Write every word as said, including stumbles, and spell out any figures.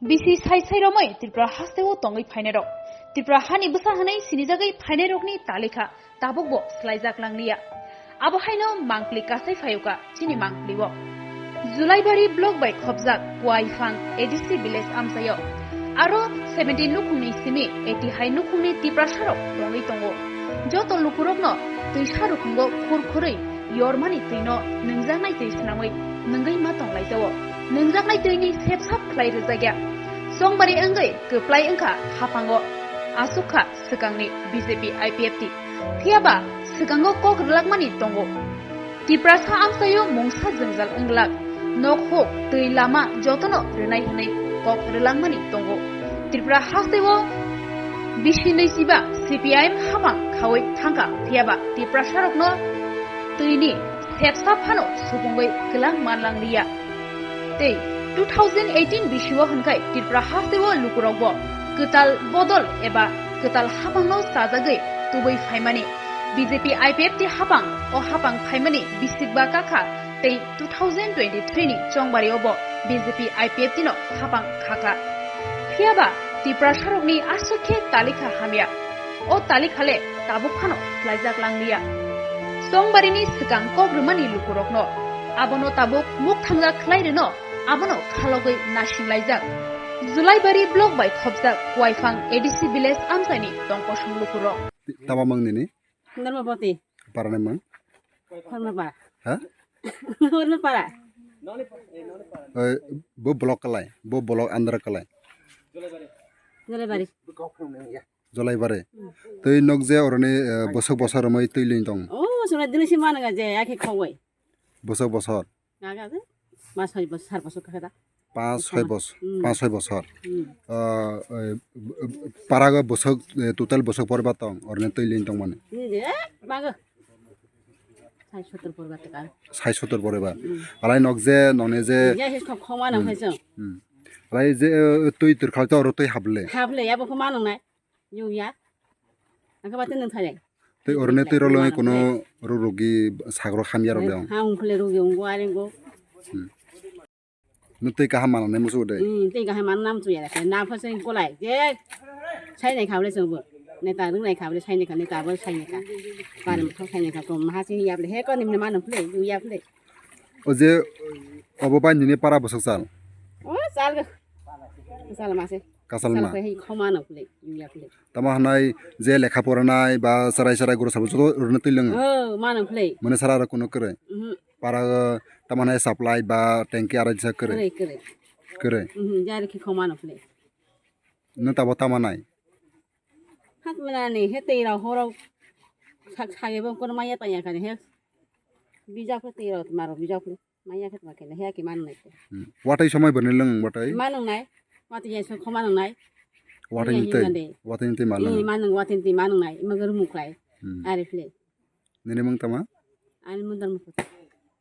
Bisi sai sai romwi Tripura hasteo tongwi phainairok, Tripura hani bwsa hwnwi sinijagwi phainairokni talikha tabukbo swlaijak langliya. Abo haino mangpli kasai phaiyokha chini mangplio. Julaibari block bai khopjak Kuaifang A D C village amchaio aro seventy nukhungni simi eighty hai nukhungni Tiprasarok tongwi tongo. Joto lukurokno twisa rukhungo khur khurwi yormani twino nwngjaknai twi swnamwi nwngwi ma tonglaijao. Nwngjaknai twini sepsap khlai rwjakya. Chongbari wngwi kwplai wngkha haphango, aswk kha swkangni B J P I P F T. Phiyaba swkango kok rwlakmani tongo. Tiprasa amchaio mungsa jwngjal wnglak, nok hok, twi lama jotono rwnai hwnwi kok rwlangmani tongo. Tripura hasteo bisi nwichiba C P I M haphang khaui thangkha, phiyaba Tiprasarokno twini sepsa phano supungwi kwlang manlangliya. Tei two thousand eighteen bisio hwnkhai Tripura hasteo lukurokbo kwtal bodol eba kwtal haphangno chajagwi tubui phaimani. B J P I P F T haphang, o haphang phaimani bisikba kakha tei two thousand twenty-three ni chongbario bo B J P I P F T no haphang khakha. Phiyaba Tiprasarokni aswk khe talikha hamya. O talikha le tabuk phano swlaijak langliya. Chongbarini swkang kok rwmani lukurokno abono tabuk muk thangjak khlai rwno abono khalogwi naisinglaijak. Julaibari block bai khopjak Kuaifang A D C village amchaini tongkosong lukurok. Tama mang nini? Dharmapati. Parani mang? Dharmapara. Ha? Dharmapara. Oi, bo block kalai, bo block andra kalai. Jolaibari. Jolaibari. Tei nok je oroni, eh, bosok bosor romoi twi lin tong. Oh, sura dili si mana ga je, akhe khogoi. Bosok bosor. Gaga de, mas soi bosor, sar bosor kaka da. Pas soi bosor, hmm, pas soi bosor. Hmm. Ah, eh, parago bosok, eh, total bosok porba tong, orne twi lin tong mane. Ni de, bago. Sai sotor porba tong. Sai sotor porba. Hmm. Alai nok je, none je. Ya, he khok khoma nang phai chong. Hmm. Alai je, eh, twi tur khal to oro twi hable. Hable, ya bo khoma nang nai. Yung ya. Angka batin nang thai. Tei orne tei rolo kono ro rogi sagro hamya rok dong. Ha ungkhle rogi unggo arengo. Hmm. Nung tei kaham manang nai musu dai. Hmm, tei kaham manang nam tu ya. Na pha sing kolai. Je. Sai nai khabre sing bo. Neta rung nai khabre sai nai kha neta bo sai nai kha. Par mo sai nai kha ko ma sing ya ble he ko nim ne manang ple, yung ya ple. O je obo bai nini para bosok chal. O chal ga. Chal ma se. Kasal ma. Chal ko he khoma no ple, yung ya ple. Tamo hanai je lekha poranai ba sarai sarai guru sabo joto rwna twi lwngo. Oh, mano phlei. Mane sara ro kuno kwrwi. Mhm. Para, uh, tamo hanai supply ba tanki ara jisa kwrwi. Kwrwi, kwrwi. Kwrwi. Mhm, jari khi khoma no phlei. No tabo tamo nai. Hat mana ni he tei ra horo sak sage bo kono maya tanya kani he. Bija ko tei ra maro bija ko. Maya khe tongkhe he ki manung nai. Hmm. Watwi somoi bwrwni lwng watwi? Manung nai. Watwi ya so khoma nung nai. Watwi ni tei. Watwi ni tei manung. Manung watwi ni tei manung nai. Ima guru muklai. Hmm. Ari phle. Nini mung tama? Ani mung dar mukut.